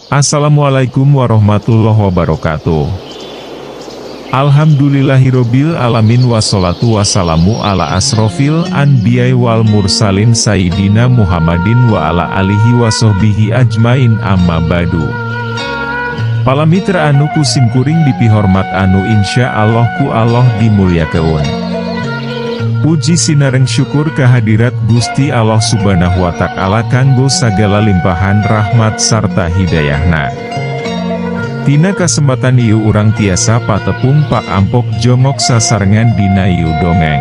Assalamualaikum warahmatullahi wabarakatuh. Alhamdulillahirobbil alamin, wassalatu wassalamu ala asrofil anbiya'i wal mursalin, sayyidina Muhammadin wa ala alihi washohbihi ajmain, amma ba'du. Para mitra anu ku simkuring dipihormat, anu insya Allah ku Allah dimulyakeun. Puji sinareng syukur kehadirat Gusti Allah Subhanahu wa Ta'ala kanggo sagala limpahan rahmat sarta hidayahna. Tina kasempatan ieu urang tiasa patepung pak ampok jongok sasarengan dina ieu dongeng.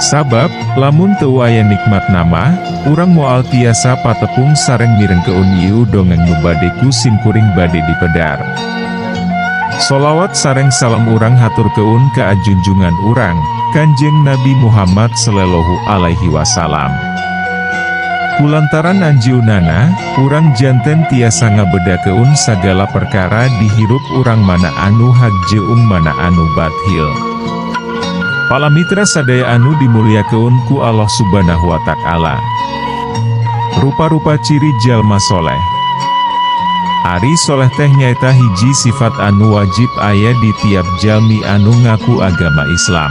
Sabab, lamun teu aya nikmatna mah, urang moal tiasa patepung sareng mirengkeun ieu dongeng nu bade ku simkuring bade dipedar. Solawat sareng salam urang haturkeun ka junjungan urang, Kanjeng Nabi Muhammad Sallallahu Alaihi Wasallam. Kulantaran anjeunana, urang janten tiasa ngabedakeun sagala perkara dihirup urang, mana anu hak jeung mana anu bathil. Para mitra sadaya anu dimulyakeun ku Allah Subhanahu wa Ta'ala. Rupa-rupa ciri jalma soleh. Ari soleh teh nyaeta hiji sifat anu wajib aya di tiap jalmi anu ngaku agama Islam.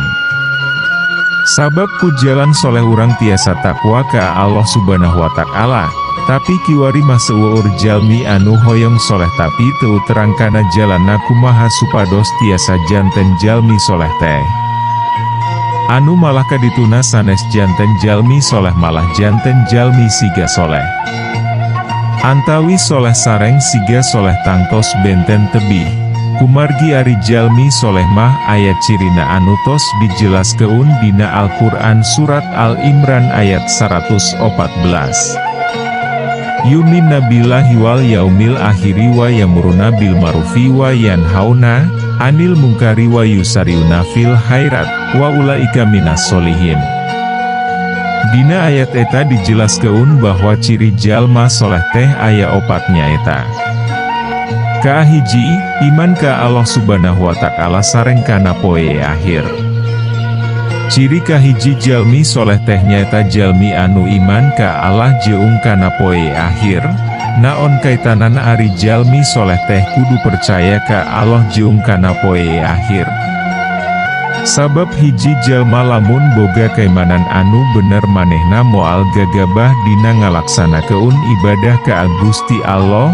Sabab ku jalan soleh urang tiasa takwa ka Allah Subhanahu wa Ta'ala, tapi kiwari mah seueur jalmi anu hoyong soleh, tapi teu terang kana jalanna kumaha supados tiasa janten jalmi soleh teh. Anu malah kadituna sanes janten jalmi soleh, malah janten jalmi siga soleh. Antawis soleh sareng siga soleh tangtos benten tebih. Kumargi ari jalmi soleh mah aya cirina anu tos dijelaskeun dina Al-Quran Surat Al-Imran ayat 114. Yu'minuna billahi wal yaumil akhiri wa ya'muruna bil ma'rufi wa yanhauna anil munkari wa yusari'una fil khairat wa ulaika minas solihin. Dina ayat eta dijelaskeun bahwa ciri jalma soleh teh aya opat, nyaeta: Kahiji, iman ka Allah Subhanahu wa Ta'ala sareng kana poe akhir. Ciri kahiji jalmi soleh teh nyaeta jalmi anu iman ka Allah jeung kana poe akhir. Naon kaitanana ari jalmi soleh teh kudu percaya ka Allah jeung kana poe akhir? Sabab hiji jalma lamun boga kaimanan anu bener, manehna moal gagabah dina ngalaksanakeun ibadah ka Gusti Allah,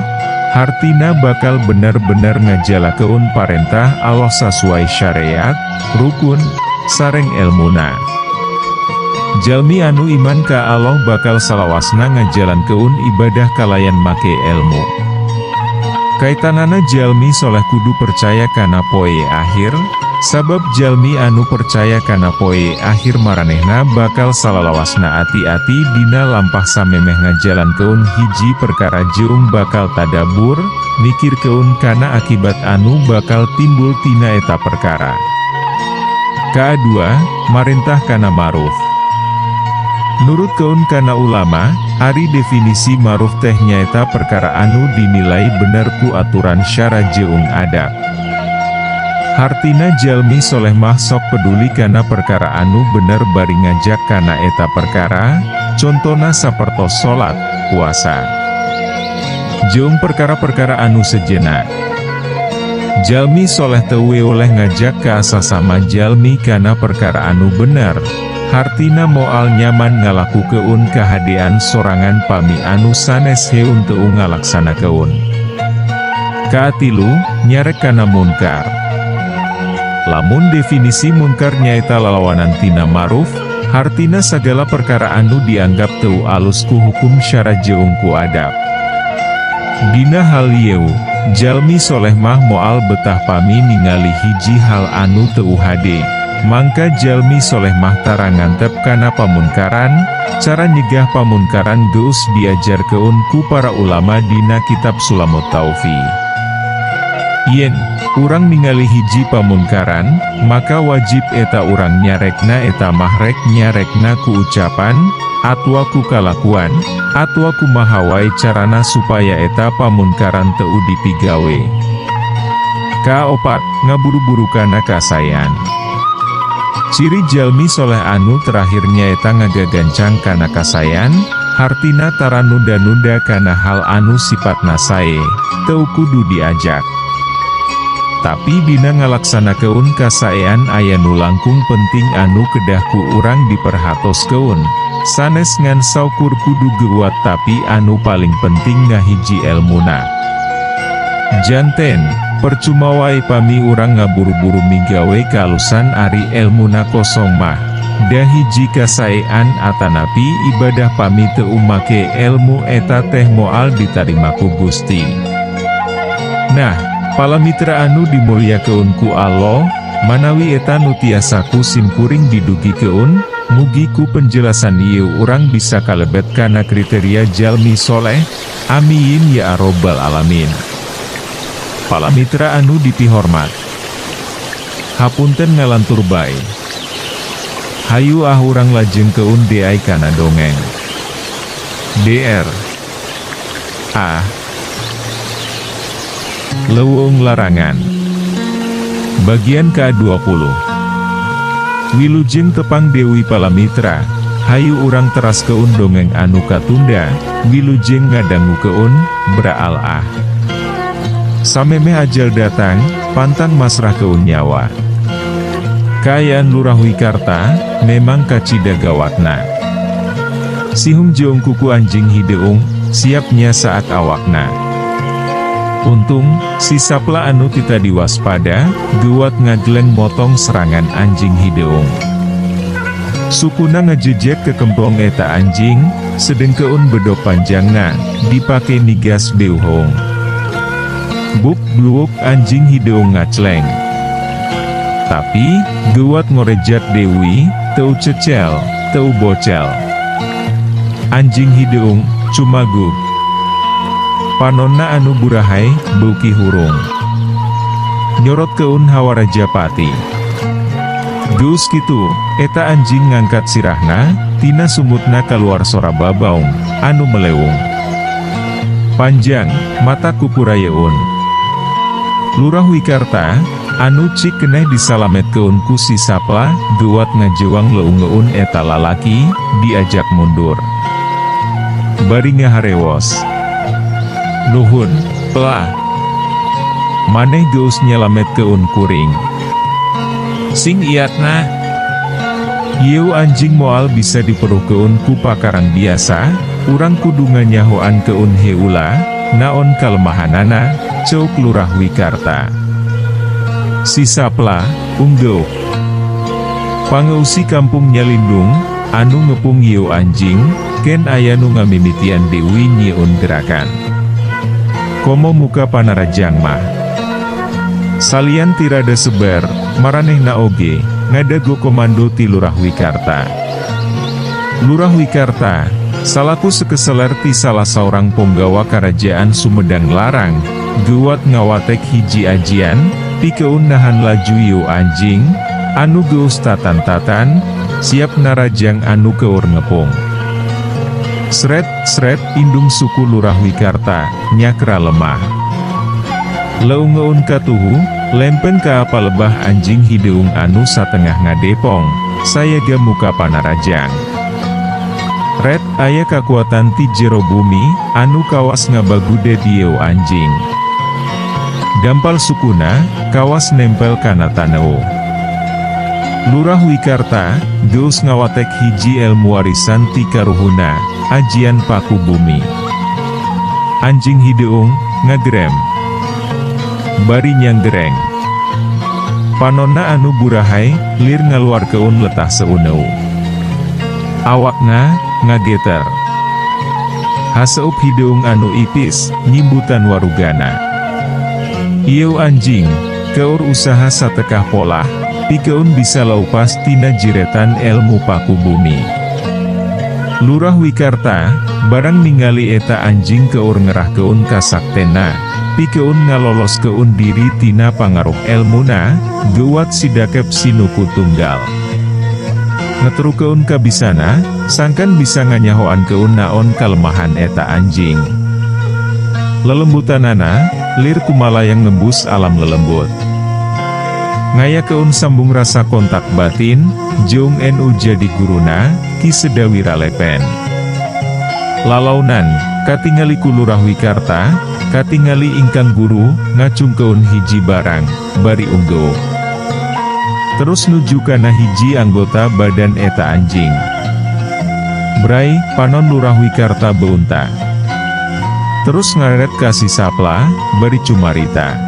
hartina bakal bener-bener ngajalakeun parentah Allah sasuai syariat, rukun, sareng elmuna. Jalmi anu iman ka Allah bakal salawasna ngajalankeun ibadah kalayan make elmu. Kaitanana jalmi soleh kudu percaya kana poe akhir, sabab jalmi anu percaya kana poe akhir maranehna bakal salalawasna ati-ati dina lampah samemeh ngajalankeun hiji perkara jeung bakal tadabur, mikirkeun kana akibat anu bakal timbul tina eta perkara. Kadua, marentah kana ma'ruf. Nurutkeun kana ulama, ari definisi ma'ruf teh nyaeta perkara anu dinilai bener ku aturan syara jeung adab. Hartina jalmi soleh mah sok peduli kana perkara anu bener bari ngajak kana eta perkara, contona sapertos salat, puasa, jeung perkara-perkara anu sejenna. Jalmi soleh teu oleh ngajak ka sasama jalmi kana perkara anu bener, hartina moal nyaman ngalakukeun kahadean sorangan pami anu sanes heun teu ngalaksanakeun. Katilu, nyarek kana munkar. Lamun definisi munkar nyaeta lalawanan tina ma'ruf, hartina sagala perkara anu dianggap teu alus ku hukum syara jeung ku adab. Dina hal ieu, jalmi soleh mah moal betah pami ningali hiji hal anu teu hade. Mangka jalmi soleh mah tara ngantep kana pamunkaran. Cara nyegah pamunkaran geus diajarkeun ku para ulama dina kitab Sulamut Taufi. Yen urang ningali hiji pamunkaran, maka wajib eta urang nyarekna, eta mah rek nyarekna ku ucapan, atwa ku kalakuan, atwa kumaha wae carana supaya eta pamunkaran teu dipigawe. Kaopat, ngaburu-buru kana kasaean. Ciri jalmi soleh anu terakhir nyaeta ngagagancang kana kasaean. Hartina tara nunda-nunda kana hal anu sipatna sae, teu kudu diajak. Tapi dina ngalaksanakeun kasaean aya nu langkung penting anu kedah ku urang diperhatoskeun, sanes ngan saukur kudu geuwat tapi anu paling penting ngahiji elmuna. Janten, percuma wae pami urang ngaburu-buru migawe kaalusan ari elmuna kosong mah, da hiji kasaean atanapi ibadah pami teu make elmu eta teh moal ditarima ku Gusti. Nah, palamitra anu dimulyakeun ku Allah, manawi eta nu tiasa ku simkuring didugikeun, mugi ku penjelasan ieu urang bisa kalebet kana kriteria jalmi soleh, amiin ya robbal alamin. Palamitra anu dipihormat. Hapunten ngalantur bae. Hayu ah urang lajengkeun deui kana dongeng. DR. A. Leuweung Larangan. Bagian ke-20. Wilujeng tepang deui palamitra, hayu urang teraskeun dongeng anu katunda, wilujeng ngadangukeun, braal ah. Samemeh ajal datang, pantang masrahkeun nyawa. Kaayaan Lurah Wikarta, memang kacida gawatna. Sihung jeung kuku anjing hideung, siap nyasaak awakna. Untung, si Sapla anu titadi waspada, geuwat ngagleng motong serangan anjing hideung. Sukuna ngajejek kekemplong eta anjing, sedengkeun bedog panjangna, dipake nigas beuheung. Buk bluuk anjing hideung ngacleng. Tapi, geuwat ngorejat deui, teu cecel, teu bocel. Anjing hideung, cumagub. Panonna anu burahay, beuki hurung. Nyorotkeun hawara japati. Geus kitu, eta anjing ngangkat sirahna, tina sungutna kaluar sora babaung, anu meleung. Panjang, matak kukurayeun. Lurah Wikarta, anu cik keneh disalametkeun ku si Sapla, geuwat ngajewang leungeun eta lalaki, diajak mundur. Bari ngaharewos. Nuhun, Pla. Maneh geus nyalametkeun kuring. Sing iatna. Ieu anjing moal bisa diperuhkeun ku pakarang biasa, urang kudu nganyahoankeun heula, naon kalemahanana, ceuk Lurah Wikarta. Si Sapla, unggeuk. Pangeusi kampung Nyalindung, anu ngepung ieu anjing, ken aya nu ngamimitian deui nyieun gerakan. Komo muka panarajang mah. Salian ti rada seber, maranehna oge, ngadago komando ti Lurah Wikarta. Lurah Wikarta, salaku sekeseler ti salah saurang ponggawa karajaan Sumedang Larang, geuwat ngawatek hiji ajian, pikeun nahan laju ieu anjing, anu geus tatan-tatan, siap narajang anu keur ngepung. Sret, sret, indung suku Lurah Wikarta, nyakra lemah. Leungeun katuhu, lempen ka palebah anjing hideung anu satengah ngadepong, sayaga muka panarajang. Ret, aya kakuatan ti jero bumi, anu kawas ngabagude ieu anjing. Dampal sukuna, kawas nempel kana taneuh. Lurah Wikarta, geus ngawatek hiji elmu warisan ti karuhunna, ajian paku bumi. Anjing hideung, ngagerem. Bari nyanggereng. Panonna anu burahay, lir ngaluarkeun letah seuneu. Awakna, ngageter. Haseup hideung anu ipis, nyimbutan warugana. Ieu anjing, keur usaha satekah polah, pikeun bisa laupas tina jiretan elmu paku bumi. Lurah Wikarta, barang ningali eta anjing keur ngerahkeun kasaktena, pikeun ngaloloskeun diri tina pangaruh elmuna, geuwat sidakep sinuku tunggal. Ngeterukeun kabisana, sangkan bisa nganyahoankeun naon kalemahan eta anjing. Lelembutanana, lir kumalayang nembus alam lelembut. Ngayakeun sambung rasa kontak batin, jeung nu jadi guruna, Ki Sedawira Lepen. Lalaunan, katingali ku Lurah Wikarta, katingali ingkang guru, ngacungkeun hiji barang, bari unggeuk. Terus nuju kana hiji anggota badan eta anjing. Bray, panon Lurah Wikarta beunta. Terus ngareret ka si Sapla, bari cumarita.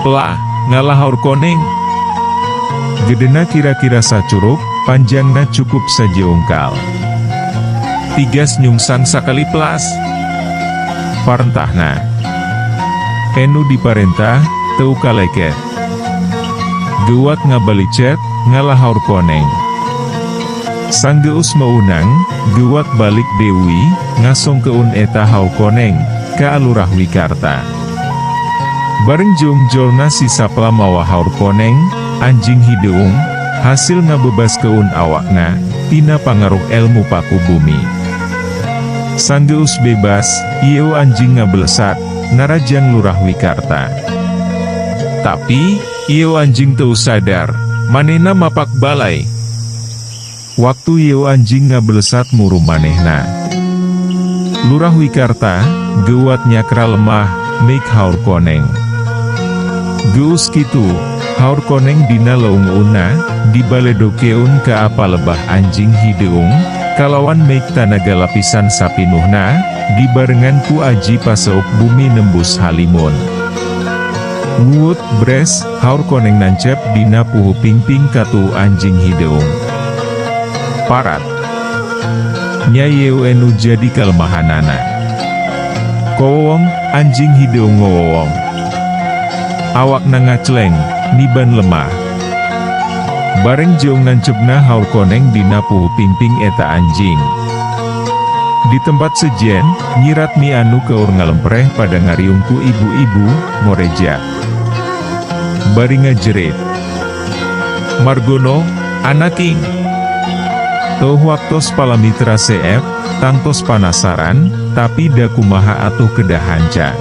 "Plah, ngala haur koneng. Gedena kira-kira sacuruk, panjangna cukup sajeungkal. Tigas nyungsang sakali plas," parentahna. Enu diparentah, teu kaleket. Geuwat ngabalicet, ngala haur koneng. Sanggeus meunang, geuwat balik deui, ngasongkeun eta haur koneng, ka Lurah Wikarta. Bareng jongjolna si Sapla mawa haur koneng, anjing hideung, hasil ngabebaskeun awakna, tina pangaruh elmu paku bumi. Sanggeus bebas, ieu anjing ngabelesat, narajang Lurah Wikarta. Tapi, ieu anjing teu sadar, manehna mapak balai. Waktu ieu anjing ngabelesat muru manehna. Lurah Wikarta, geuwat nyakra lemah, meik haur koneng. Geus kitu, haur koneng dina leungeunna, dibaledokeun ka palebah anjing hideung, kalawan meik tanaga lapisan sapinuhna, dibarengan ku aji paseuk bumi nembus halimun. Wuut, bres, haur koneng nancep dina puhu pingping katu anjing hideung. Parat. Nya ieu enu jadi kalemahanana. Kowong, anjing hideung ngowowong. Awakna ngacleng, niban lemah. Bareng jeung nancepna haur koneng dina puhu pingping eta anjing. Di tempat sejen, Nyi Ratmi anu keur ngalempreh pada ngariung ku ibu-ibu, ngorejat. Bari ngajerit. "Margono, anaking." Tuh waktos palamitra CF, tangtos panasaran, tapi da kumaha atuh kedah hanca.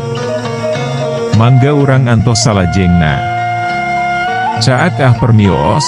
Mangga urang antos salajengna. Caak ah permios.